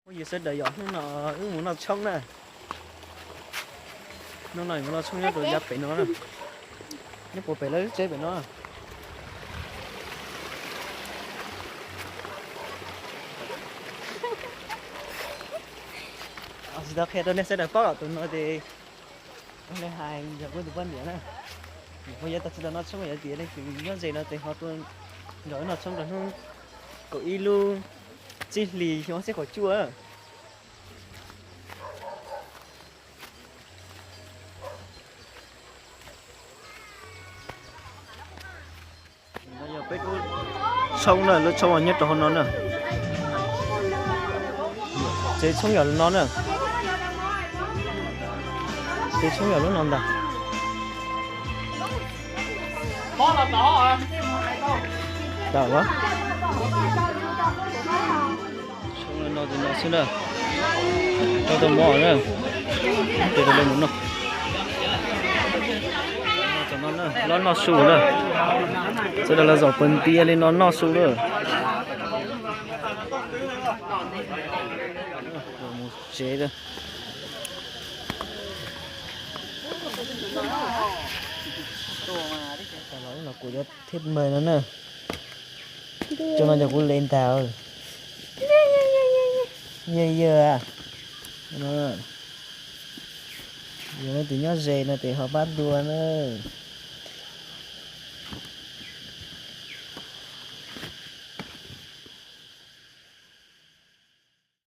Yus sawv daws yom, hnub no wb mus noj tshoob na. Hnub no yus mus noj tshoob nyob rau yav pem no na, nyob puag pem lawv lub tsev pem no. Tsis tau qhia rau nej sawv daws paub los tus no ces leej hais yog kuv tus poj niam na. Nyuam qhuav yav tag tsis tau noj tshoob, yog tias leej twg nyob ze no ces ho tuaj nrog wb noj tshoob rau hnub kaum ib lub tsib hlis xyoo ob txhiab kaum cuaj. No yog peb lub tshoob na, lub tshoob nyob rau hauv no na. Tsev tshoob yog lub no na. Tsev tshoob yog lub no ntag. Tam los. Tshoob no tus no xwb na. Rau tau mov na. Tes rau lawv mus noj. Los noj su na. Sawv daws los zaum pawg ntia li no noj su na. Mus tsev. Los no kuv cov thiab mas no na. Cov no cov kuv le ntag. Yawg yawg, yog leej twg nyob ze no ces ho pab dua na.